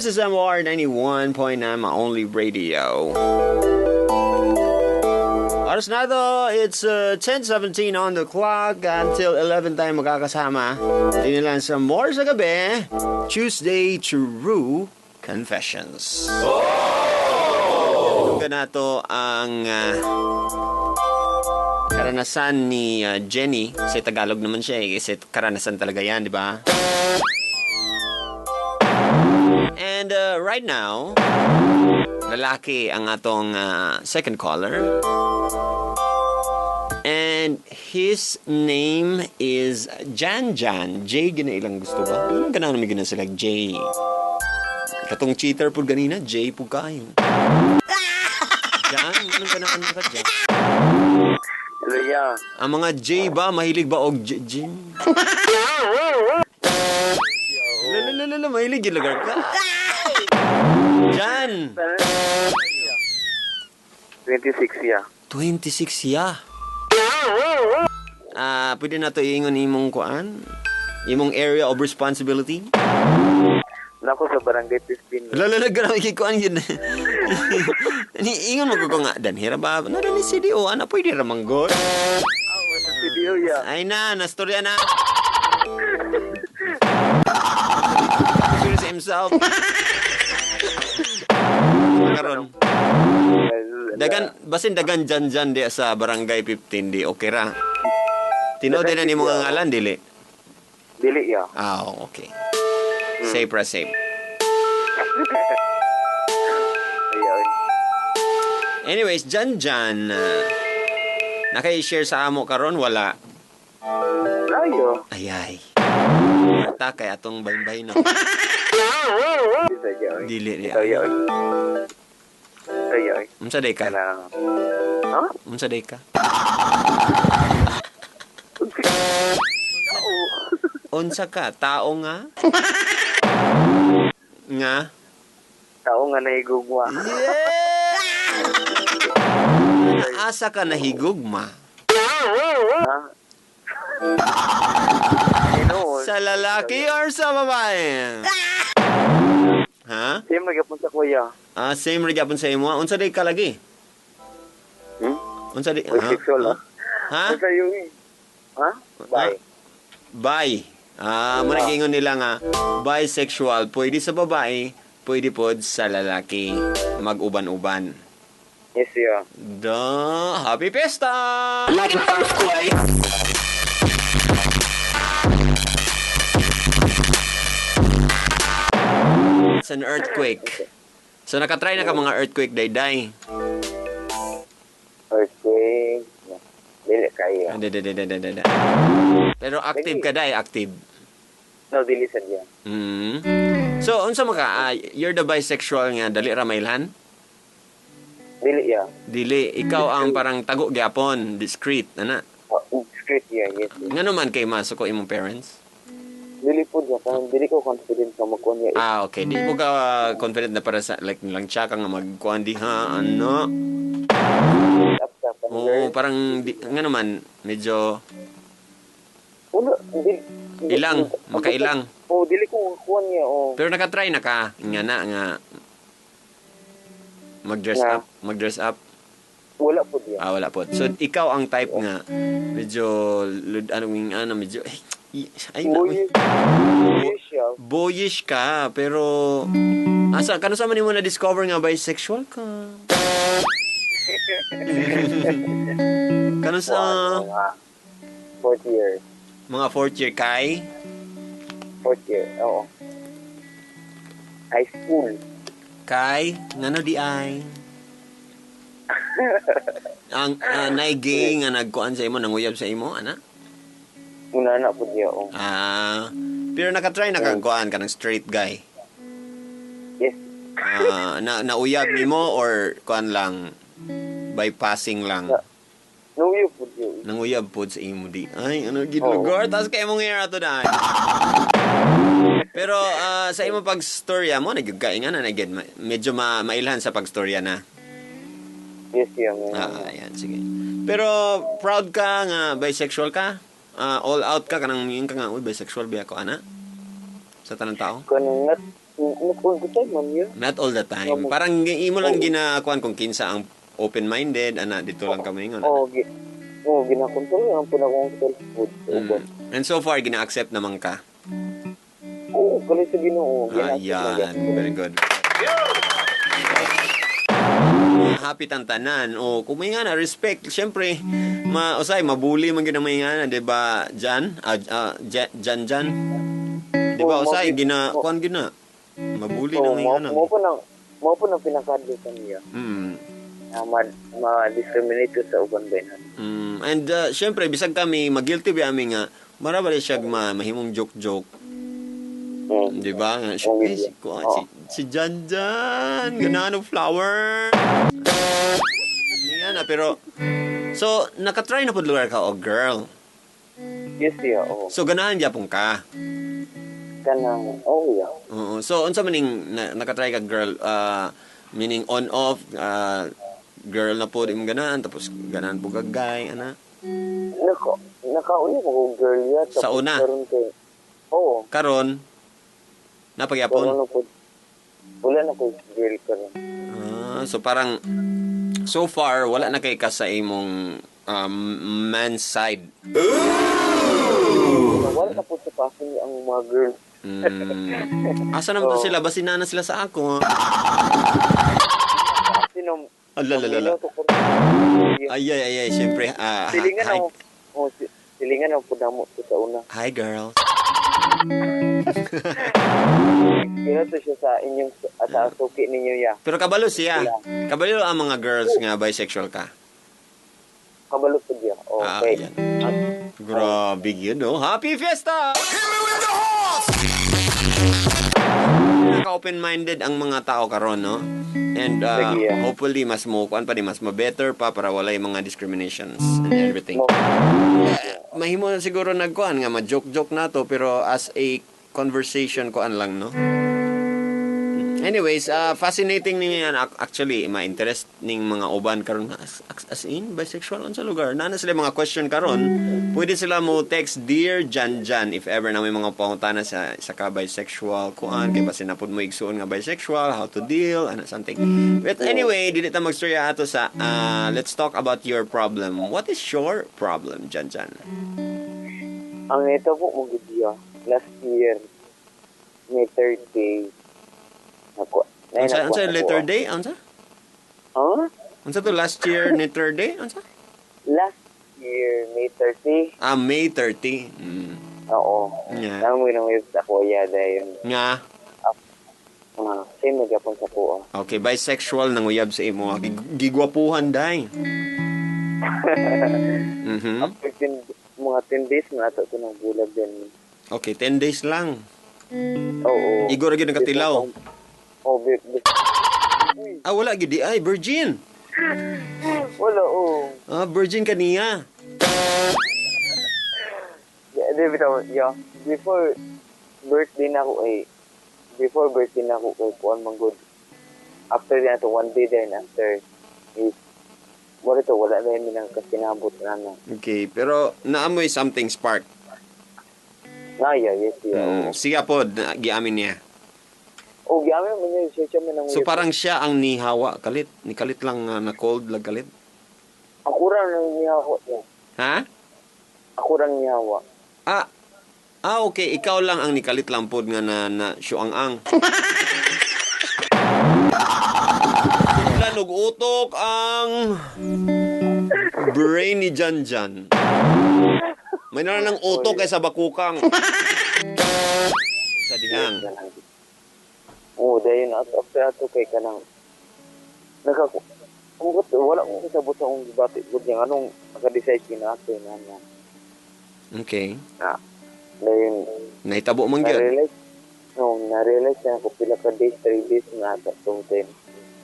This is MR 91.9, my only radio. Oras na to, it's 10:17 on the clock. Until 11 tayo magkakasama. Dito lang sa More sa Gabi, Tuesday True Confessions. Oh! Na to ang karanasan ni Jenny. Kasi Tagalog naman siya eh. Kasi karanasan talaga yan, di ba? And right now, lalaki ang atong second caller. And his name is Jan Jan. J gina ilang gusto ba? Anong ganahan naman gina sila? J. Katong cheater po ganina, J po kayo. Jan, anong ganahan mo ka Jan? Hello, yeah. Ang mga J ba, mahilig ba og J? J? Lalalala, mahilig yung lugar ka. Jan! 26, yeah. 26 ya. Ah, pwede na to iingon imong kuan? Imong area of responsibility? Nako sa barangay 15. Lala grabe kay kuan yun. Ni ingon mo ko nga danhira ba? Na ni CDO ana pwede ra manggod. Oh, sa CDO, yeah. Ay na, nastorya na. Sure sa himself. Karon. Dagan basin dagan jan jan di sa barangay 15 di okay ra. Tinuod din na nimo nga ngalan dili. Dili, yeah. Ah, okay. Safe ra safe. Ayun. Anyways, Jan Jan, naka-share sa amo karon wala. Layo. Ayay. Marta kay atong baybay no. Di sa iya, oy. Dili di. Ikaw, iya, oy. Ikaw, iya, oy. Unsa day ka? Kanang... Ha? Unsa day ka? Unsa ka? Tao nga? Nga? Tao nga nahigugma. Yeah! Asa ka nahigugma? Ha? Tinuod. Sa lalaki or sa babae? Ha? Same na gyapon sa kuya. Ah, same ra gyapon sa imo. Unsa day ka lagi? Hmm? Unsa day? Bisexual, ha? Ha? Unsa yung eh? Ha? Bye. Bi. Ah, mo nag-ingon nila nga bisexual, pwede sa babae, pwede pod sa lalaki. Mag-uban-uban. Yes, yeah. Da, happy fiesta! Like an earthquake. It's an earthquake. So nakatry na ka mga earthquake dayday. Earthquake. Dili kayo. Da, da, da, da, da, da. Pero active ka day, active. No, dili sa diya. Mm. So unsa man ka, you're the bisexual nga dali ra mailhan? Dili ya. Dili, ikaw ang parang tago gyapon, discreet ana. Oh, discreet ya, yes. yes. Ngano man kay masuko imong parents? Dili po diya, kanang dili ko confident sa magkuhan niya. Ah, okay. Di mo ka confident na para sa like nilang tsaka nga magkuan diha ano. Up sa Oo, parang di, ngano man medyo Wala, dili. ilang, makailang. Oh, dili ko kuan niya, oh. Pero nakatry na ka nga na nga mag-dress Nga. up, mag-dress up. Wala po diya. Ah, wala po. So ikaw ang type nga medyo ano yung ano medyo ay, ay na, Boyish. Boyish siya. boyish ka pero asa kano sa man nimo na discover nga bisexual ka? Kano sa Mga fourth year. mga fourth year kay? Fourth year, oo. High school. Kay ngano di ay? Ang naigay nga nagkuan sa imo, nanguyab sa imo, ana? Una na po diya, oh. Ah, pero nakatry na kang kuan ka ng straight guy. Yes. Ah, na nauyab nimo or kuan lang bypassing lang. Nanguyab po diya. Nanguyab pod sa imo di. Ay, ano gid Oo. lugar tas kay imong era to dai. Pero sa imo pagstorya mo nagyud ka nga na nagyud medyo mailhan sa pagstorya na. Yes, yeah, man. Ah, ayan, sige. Pero proud ka nga bisexual ka? Ah, all out ka kanang yun ka nga uy bisexual biya ko ana? Sa tanang tao? Kung not, Not all the time man yun. Not all the time. Parang imo lang ginakuan kung kinsa ang open-minded, ana dito lang kami ngon. Oo, oh, ginakontrol lang po na akong self food. And so far gina-accept naman ka. Oo, kali sa Ginoo. Ayan, very good. Happy tantanan. O kung may nga na respect, syempre ma usay mabuli man gyud ang may nga na, 'di ba? Jan, Jan Jan. 'Di ba usay gina kuan gyud na. Mabuli na may nga na. Mo po nang pinakadyo sa niya. Ma-discriminate sa uban ba na. And syempre bisag kami magguilty ba ami nga mara ba siya mahimong joke-joke. Di ba? Si Jan Jan, ganahan og flower. Niya na, pero so nakatry na pud lugar ka og girl. Yes, yeah, oo. So ganahan gyapon ka. Kanang, oh yeah. Oo. So unsa man ning nakatry ka girl, meaning on off, girl na po imong ganahan tapos ganahan po ka guy ana. Nakauna ko girl ya sa una. Karon kay. Oo. Karon napagyapon. Wala na ko girl karon. So parang so far wala na kay ka sa imong man side. Wala na po sa passing ang mga girl. Asa naman to sila? Basin na sila sa ako. Sino? Ala. Ay, ay, ay, siyempre. Silingan ako. Oh, silingan ako po damo sa una. Hi, girl. Kaya to siya sa inyong sa suki ninyo ya. Pero kabalo siya. Kabalo ang mga girls nga bisexual ka. Kabalo po siya. Okay. Grabe yun, no? Happy Fiesta! Naka-open-minded ang mga tao karon, no? And hopefully, mas mo-kuan pa di, mas ma-better pa para walay mga discriminations and everything. Mahimo na siguro nagkuan nga, ma-joke-joke na to, pero as a conversation kuan lang, no? Anyways, fascinating ni yan. Actually, ma-interest ning mga uban karon as in bisexual unsa lugar. Naa na sila mga question karon. Pwede sila mo text Dear Jan Jan if ever na may mga pangutana sa ka bisexual kuan kay basin na pud mo igsuon nga bisexual, how to deal and something. But anyway, dili ta magstorya ato sa let's talk about your problem. What is your problem, Jan Jan? Ang ito po mo gud last year May 30. Unsa letter day? Unsa? Huh? Unsa to last year ni third day? Unsa? Last year May 30. Ah, May 30. Oo. Yeah. Namo nang sa kuya dayon. Nga. Same na gyapon sa kuya. Okay, bisexual nang uyab sa imo. Gigwapuhan day. After mga 10 days na ato to nang bulag din. Okay, 10 days lang. Oo. Igor gyud ang katilaw. Oh, Ah, wala gid ay virgin. Wala oh. Ah, virgin kaniya. Yeah, before birthday na ako eh. Before birthday na ako kay kuan man good. After na to one day then after is wala to wala na yun nang kasinabot na na. Okay, pero naamoy something spark. Ah, yeah, yes, yeah. Siya po, giamin niya. Oh, giamin mo niya, siya man ang. So parang siya ang nihawa kalit, ni kalit lang na cold lang kalit. Ako ra nang nihawa niya. Ha? Ako ra nihawa. Ah, okay, ikaw lang ang nikalit lang pod nga na siyang-ang. Lanog utok ang brain ni Jan Jan. May naran ng utok kaysa bakukang. Sa dihang. Oo, dahil after ato kay kanang wala ko kasabot sa akong gibati gud niya anong naka-decide kinato na na. Okay. Ah, dahil nahitabo man gyud. Na-realize na ako pila ka days, 3 days na ato to then.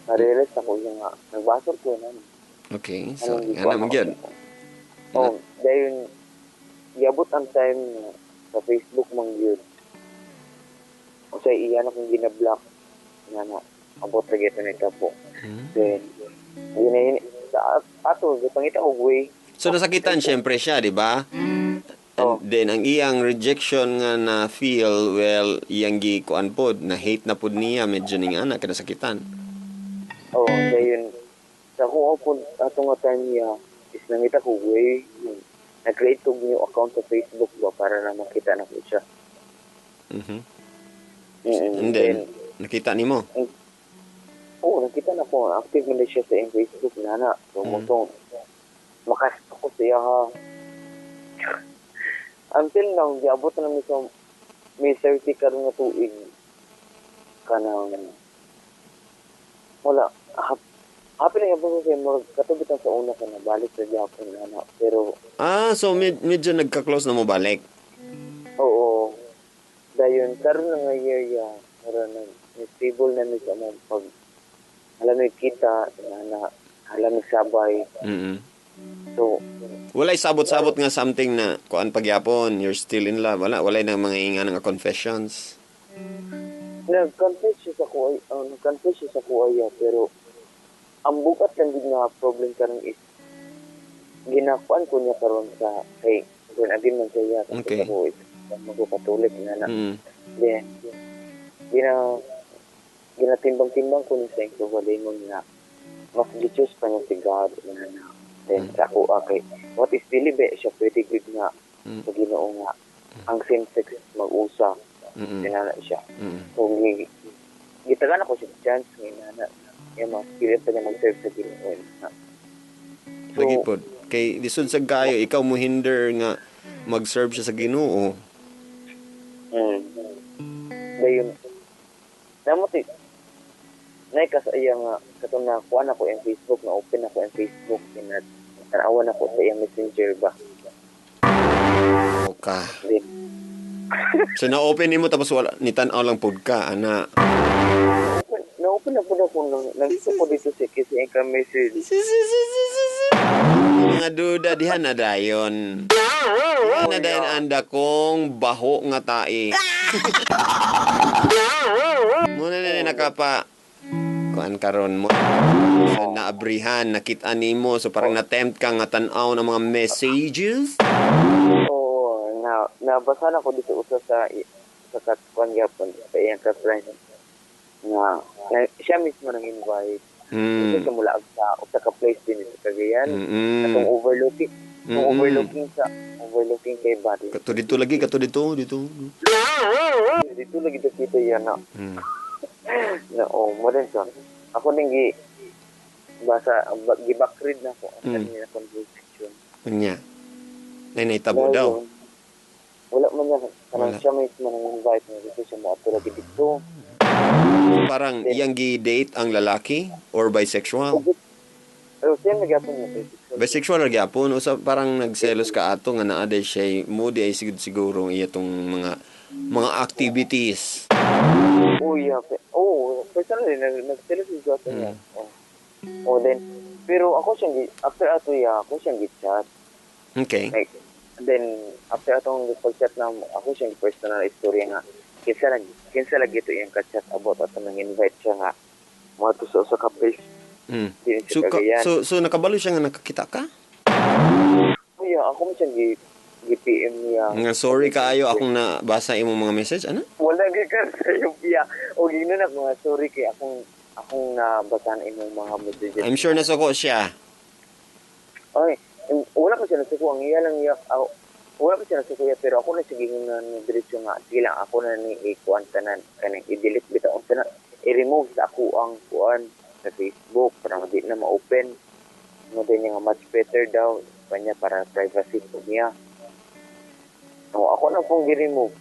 Na-realize ako yung nga nagbasol ko na. Okay, so ano man gyud. Oh, dahil iabot ang time sa Facebook man gyud. O sa iyan akong gina-block na na abot lagi ito nito po. Then, yun na yun. Sa ato, gipangita og way. So nasakitan siyempre siya, di ba? And then ang iyang rejection nga na feel, well, iyang gi kuan pod, na hate na pod niya medyo ning ana kada sakitan. Oh, dayon sa ako po ato nga time niya is nangita ko way nag-create og new account sa Facebook ba para na makita na ko siya. And then nakita nimo. Oh, nakita na ko active man siya sa iyang Facebook na na. So mo tong makastok ko siya ha. Until now, giabot na mi sa May 30 karon nga tuig kanang wala happy na gyapon ko kay murag katubit sa una ka na balik sa gyapon na na pero So medyo nagka-close na mo balik. Oo, dayon karon na nga year ya mura na stable na mi sa among pag alam kita na na alam sabay. So walay sabot-sabot nga something na kuan pagyapon, you're still in love. Wala, walay na mga inga nga confessions. Nag-confess siya sa kuay, nag-confess siya sa kuay, pero ang bukat lang gid nga problem karon is ginakuan ko niya karon sa kay born again man siya kasi ako is mago Katolik na na. Then ginatimbang-timbang ko niya sa iyang kaugalingon nga mas gi-choose pa niya si God na na. Then sa ako kay what is dili ba siya pwede gid nga sa Ginoo nga ang same sex mag-usa. Tinana siya. So gitagan ako siya chance nga inana nga mas pili pa niya mag-serve sa Ginoo. So, lagi pod kay lisod sa kayo ikaw mo hinder nga mag-serve siya sa Ginoo. Dayon namo ti nay ka sa iya nga katong nakuha na ko ang Facebook, na open na ko ang Facebook, kinat tanawan ako sa iyang Messenger ba. Okay. Then, so na-open nimo tapos wala ni tan-aw lang pod ka ana. Na-open na pod ako nang gusto ko dito sa kasi ang ka message. Mga duda diha na dayon. Diha na dayon anda kong baho nga tae. Muna na nakapa kuan karon mo naabrihan nakita nimo so parang na-tempt ka nga tan-aw ng mga messages. Oo, na nabasa na ko dito usa sa katkuan gyapon sa iyang ka friend nga na, siya mismo nang invite. Kasi mula sa usa ka place din sa Cagayan. Atong overlooking, overlooking kay body. Kato dito lagi, kato dito, dito. Dito lagi dito yan na. Na oh, mo rin siya. Ako ning gi basa gi-backread na ako ang kanina conversation. Unya. Nay naitabo daw. Wala man niya kanang siya mismo nang invite nga gusto siya moadto lagi dito. Parang iyang gi-date ang lalaki or bisexual? Pero siya nagyapon niya bisexual. Bisexual ra gyapon usa parang nagselos ka ato nga naa day siya mo di ay siguro iya tong mga activities. Oh yeah. Oh, personally nagselos siya ato niya. Oh, then pero ako siyang after ato ya ako siyang gi-chat. Okay. Like, then after atong pag-chat na ako siyang personal istorya nga kinsa lagi ito iyang ka-chat about ato nang invite siya nga moadto sa usa ka place. So nakabalo siya nga nakakita ka? Oh yeah, ako man siyang gi-PM niya. Nga sorry kaayo akong nabasa imong mga message ana? Wala gyud ka sa iya. O giingnon ako nga sorry kay akong nabasa na imong mga messages. I'm sure nasuko siya. Ay, wala ko siya nasuko. Ang iya lang iya, wala ko siya nasuko iya, pero ako na sige nga diretso nga sige lang ako na ni ikuan tanan kanang i-delete bitaw tanan, i-remove sa ako ang kuan sa Facebook para di na ma-open. Mo din nga much better daw kanya para privacy po niya. So, ako na pong gi-remove.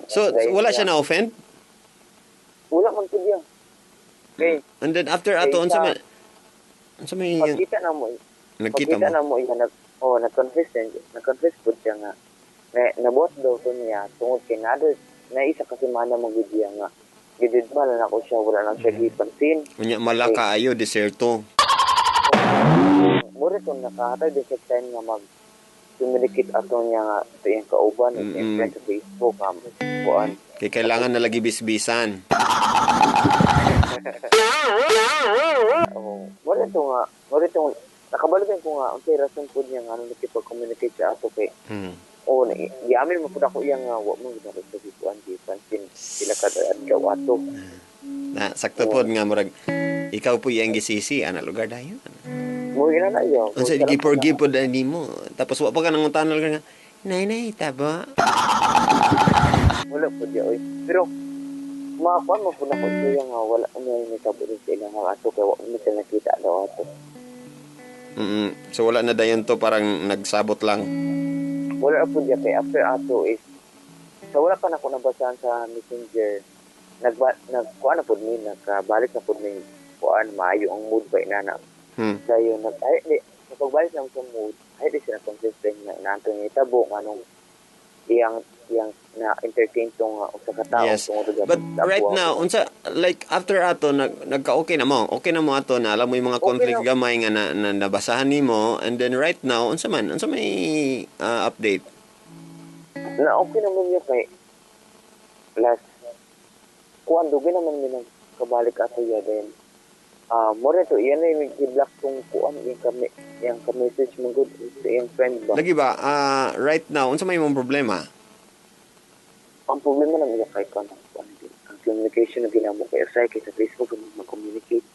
So wala siya na-offend? Wala man pud niya. Okay. And then after ato unsa may pagkita na mo. Nagkita na mo iya nag-confess po siya nga nabuhat daw to niya tungod kay na isa kasi mana magud niya nga gididma na ako siya, wala lang siya gipansin. Unya malaka ayo deserto. Mura tong nakahatag din sa time nga mag communicate ato niya nga sa iyang kauban mm iyang friend sa Facebook kuan. Kay kailangan na lagi bisbisan. Oh, mura to nga, mura tong Nakabalo ko nga unsay rason pud niya nga ano nakipag-communicate siya ato kay oh, giamin mo pud ako iya nga wa mo gid ako sa gikuan gipansin sila kada adlaw ato. Na sakto pod nga murag ikaw po iyang gisisi ana lugar dayon. Mo gina na iyo. Unsa gi-forgive pod nimo. Tapos wa pa ka nangutana lugar nga nay nay taba. Wala pud ya oy. Pero makuan mo pud ako siya nga wala mo ni tabo sa ilang ato kay wa mo sila nakita daw ato. So wala na dayon to, parang nagsabot lang. Wala pud ya kay after ato is sa wala pa nako nabasahan sa Messenger, nagba nagkuan na pud mi, nakabalik na pud mi, kuan, maayo ang mood ba inana. Dayon nag ay di pagbalik na sa mood ay di sila consistent na inaanto ni tabo nganong iyang iyang na entertain tong usa ka tawo tungod sa But sa right abuha. Now, unsa like after ato nagka-okay na mo. Okay na mo ato na alam mo yung mga Okay conflict na. Gamay nga na nabasahan nimo, and then right now unsa man unsa may update? Na okay naman niya kay last kuan dugay naman mi nagkabalik ato ya, then mo to iyan na yung gi-block tong kuan yung kami yung ka-message mo good sa iyang friend ba. Lagi ba right now unsa may imong problema? Ang problema naman niya kay kuan ang kuan ang communication na ginamo kay usay kay sa Facebook kami mag-communicate.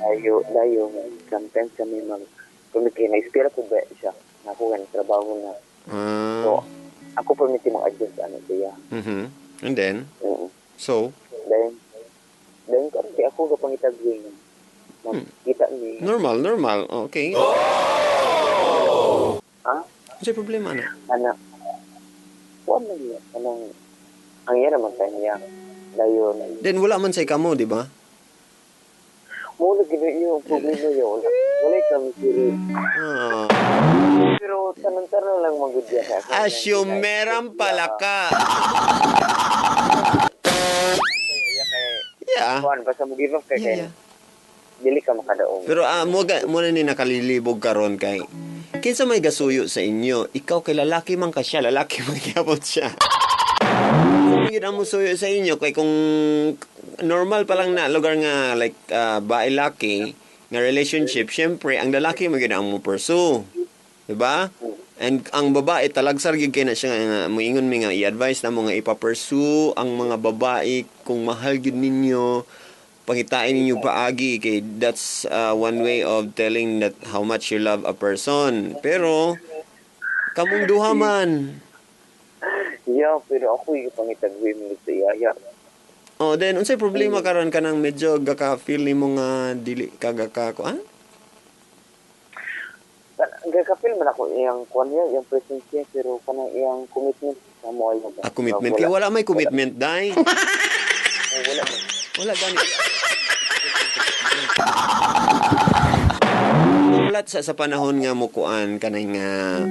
Dayo dayo sometimes kami mag communicate na ispira ko ba siya na ako nga trabaho na. So ako permit mag-adjust ano siya. And then so Then then karon kay ako gapangitag way nga magkita ni. Normal, normal. Okay. Ha? Unsa problema na? Ana kuan man niya anong ang iya naman sa niya dayon. Then wala man say kamo, di ba? Mo lagi na iyo ang problema yo, wala wala kami pero pero tanan-tanan lang magud ya kay ako. Assumeran pala ka. Iya kay kuan basta mo give up kay kay dili ka makadaog. Pero mo na ni nakalilibog karon kay kinsa may gasuyo sa inyo? Ikaw kay lalaki man ka siya, lalaki man gyapon siya. Kung yun ang musuyo sa inyo kay kung normal pa lang na lugar nga like bae laki nga relationship, syempre ang lalaki man gyud ang mo pursue. Diba? And ang babae talagsar gyud kay na siya nga moingon mi nga i-advise na mo nga ipa-pursue ang mga babae kung mahal gyud ninyo, pangitain ninyo paagi kay that's one way of telling that how much you love a person. Pero kamong duha man. Yeah, pero ako yung pangitag way mo sa iya. Yeah. Oh, then unsay problema karon kanang medyo gaka-feel nimo nga dili ka gaka kuan? Gakapil man ako iyang kuan niya, iyang presence niya, pero kanang iyang commitment sa mo ay Ah, commitment. Kay wala may commitment, dai. Oh, wala man. Wala gani. Wala sa panahon nga mo kuan kanay nga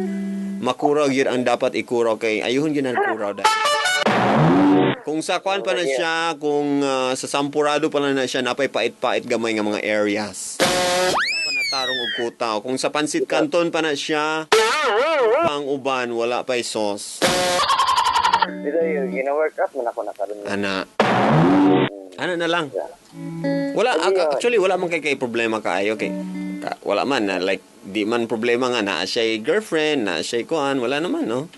makuraw gyud ang dapat ikuraw kay ayuhon gyud ang kuraw dai. Kung sa kuan pa na siya, kung sa sampurado pa na siya, napay pait-pait gamay nga mga areas. Wala pa natarong og kutaw. Kung sa pansit canton pa na siya, pang uban, wala pa'y sauce. Dito yung gina-work out man ako na karon. Ana. Ana na lang. Wala, actually, wala man kay problema kaayo kay ka, wala man na like di man problema nga naa siya girlfriend, naa siya kuan, wala naman, no?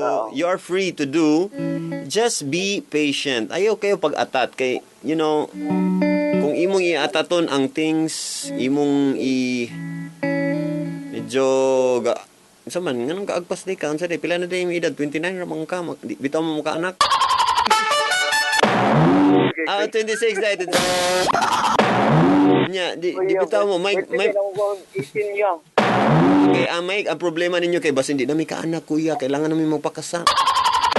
So, you are free to do. Just be patient. Ayaw kayo pag-atat kay kung imong iataton ang things, imong i medyo ga unsa man nganong kaagpas di ka, unsa di pila na di imong edad, 29 ra man ka, bitaw mo ka anak. Ah, 26 dahil. Nya, di bitaw mo may 18 yung. Okay, may ang problema ninyo kay basin di na may kaanak, kuya, kailangan namin magpakasal.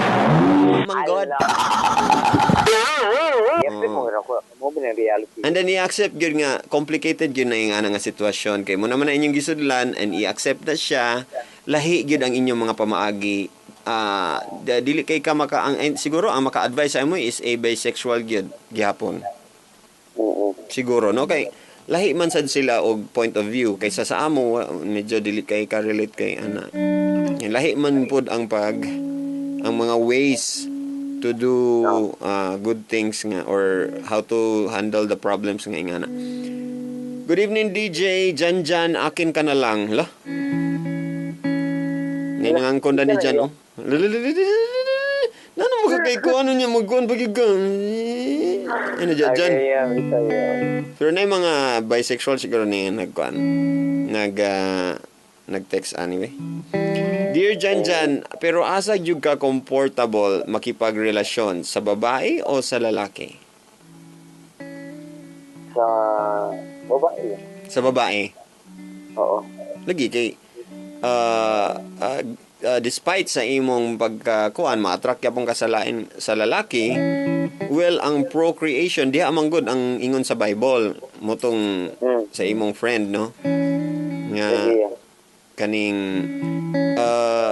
Oh my God. Yes, mo ra ko mo ba reality. And then i-accept gyud nga complicated gyud na yung ana nga sitwasyon kay mo naman na inyong gisudlan and i-accept na siya, lahi gyud ang inyong mga pamaagi. Dili kay ka maka ang and siguro ang maka-advise sa imo is a bisexual gyud gihapon. Siguro no kay lahi man sad sila og point of view kaysa sa amo, medyo dili kay ka relate kay ana. Lahi man pud ang pag ang mga ways to do good things nga or how to handle the problems nga ingana. Good evening, DJ. Jan Jan, akin ka na lang. La. Ngayon ang angkon ni Jan, oh. Nano mo kay ko ano niya magkuan pag ka. Ano dyan, Jan? Okay, yeah, bitaw, yeah. Pero na yung mga bisexual siguro na yung nagkuan. Nag-text anyway. Dear Jan Jan, pero asa jud ka comfortable makipagrelasyon, sa babae o sa lalaki? Sa babae. Sa babae. Oo. Lagi kay despite sa imong pagkakuan, ma-attract yapon ka sa lain, sa lalaki, well, ang procreation diha man gud ang ingon sa Bible motong sa imong friend, no, nga Lagi, yeah. kaning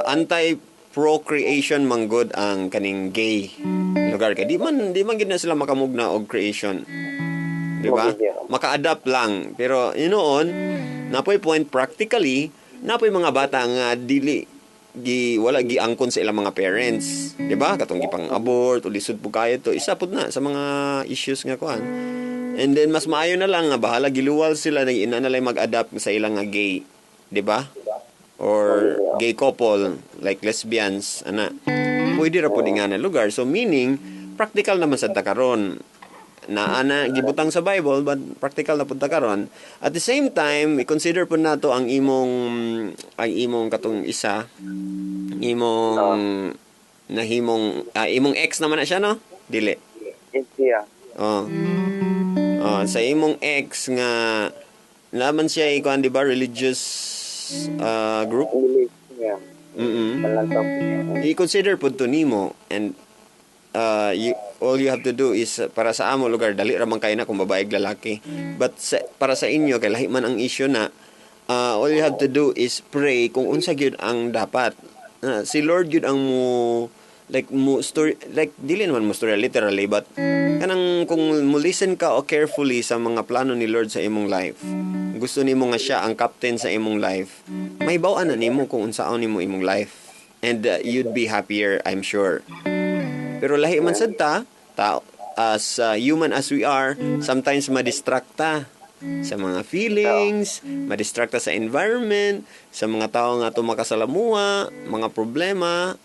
anti procreation man gud ang kaning gay lugar kay di man gid na sila makamugna og creation, di ba? Maka-adapt lang, pero noon napoy point practically, napoy mga bata nga dili gi wala giangkon sa ilang mga parents, di ba? Katong gipang abort o lisod po kayo to, isa pud na sa mga issues nga kuan. And then mas maayo na lang nga bahala giluwal sila, nag ina na lang mag-adapt sa ilang nga gay, di ba, or gay couple like lesbians ana, pwede ra pud nga na lugar. So meaning practical naman sad ta karon na ana gibutang sa Bible, but practical na pud ta karon. At the same time, i-consider pud nato ang imong katong isa, imong nahimong imong ex naman na siya, no, dili? Yes, yeah. Oh, sa imong ex nga naman siya ikuan, di ba, religious group? Belief, yeah. Panlantaw po niya. I-consider pud to nimo and all you have to do is para sa amo lugar, dali ra man kay na kung babae ug lalaki, but para sa inyo kay lahi man ang issue na, all you have to do is pray kung unsa gyud ang dapat. Si Lord gyud ang mo like mo story, like dili naman mo story literally, but kanang kung mo listen ka o carefully sa mga plano ni Lord sa imong life, gusto nimo nga siya ang captain sa imong life, may na nimo kung unsaon nimo imong life and you'd be happier, I'm sure. Pero lahi man sad ta, tao, as human as we are, sometimes madistract ta sa mga feelings, madistract ta sa environment, sa mga tao nga ato makasalamuha, mga problema.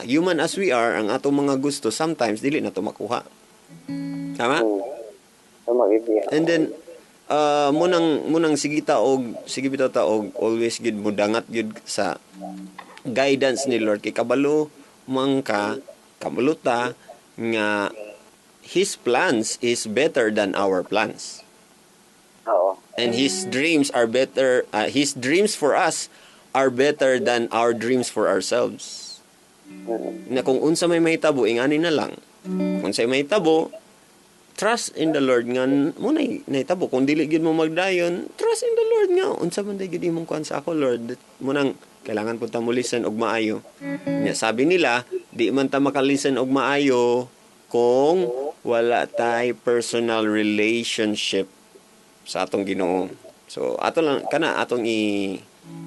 Human as we are, ang atong mga gusto sometimes dili na to makuha. Tama? Tama, gid, yeah. And then munang sige bitaw ta og always gid mo dangat gid sa guidance ni Lord kay kabalo man ka, kabalo ta nga his plans is better than our plans. And his dreams are better, his dreams for us are better than our dreams for ourselves. Na kung unsa may mahitabo, ingani na lang. Kung unsa may mahitabo, trust in the Lord nga mo na nahitabo. Kung dili gyud mo magdayon, trust in the Lord nga unsa man day gyud imong kuan sa ako, Lord. Mo nang kailangan pud ta mo listen og maayo. Nya sabi nila, di man ta makalisten og maayo kung wala tay personal relationship sa atong Ginoo. So ato lang kana atong i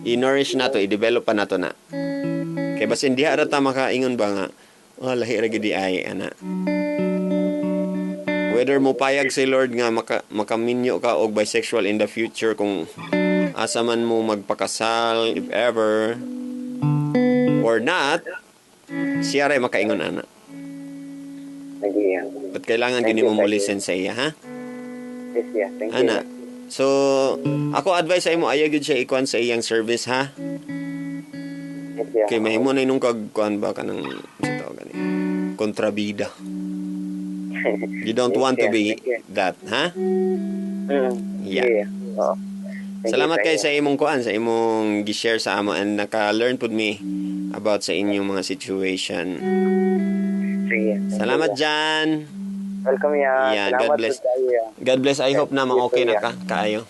i-nourish nato, i-develop pa nato na. Kay basin diha ra ta makaingon ba nga, oh, lahi ra gid di ay ana. Whether mo payag si Lord nga makaminyo ka og bisexual in the future, kung asa man mo magpakasal, if ever or not, siya ray makaingon ana. Lagi, yeah. But kailangan Thank gini you, mo mo thank you. listen sa iya, ha? Yes, yeah. Thank you. Ana. So, ako advice sa imo, ayaw gyud siya ikuan sa iyang service, ha? Yes, yeah. Kay mahimo na inong kag kuan ba, kanang sa tawag gani, kontrabida. You don't want to be Thank you. that, ha? Yeah. Yeah. Oo. Thank you, Salamat thank kay you. sa imong kuan, sa imong gi-share sa amo and naka-learn pud mi about sa inyong mga situation. Sige. Thank you, Salamat yeah. Jan. Welcome, yeah. Yeah, Salamat God bless. pud kayo, yeah. God bless. I hope na ma-okay na ka kaayo.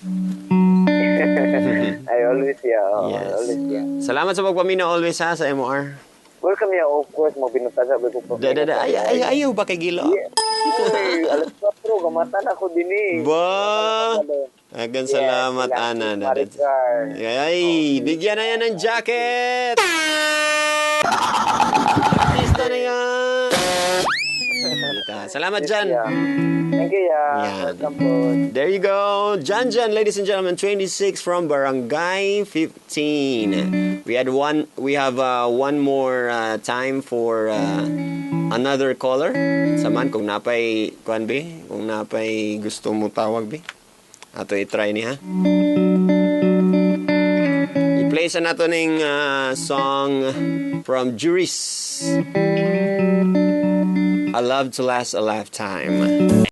I always, yeah. Oo, Yes. always, yeah. Salamat sa pagpaminaw always ha sa MOR. Welcome, yeah. Of course, mabinutaga ba ko. Da da da ay ay ayaw ba kay Gilo? Yeah. Uy, alas 4, gamatan ako din eh. Ba? Agan salamat ana. Da, da. Maricar. Ay, bigyan na yan ng jacket! Artista na yan! Ta. Salamat, Jan. Yeah. Thank you, yeah. Yan. Welcome po. There you go. Jan Jan, ladies and gentlemen, 26 from Barangay 15. We have one more time for another caller. Saman kung napay kuan be, kung napay gusto mo tawag be. Ato i-try ni ha. I-play sa nato ning song from Juris. "A Love to Last a Lifetime."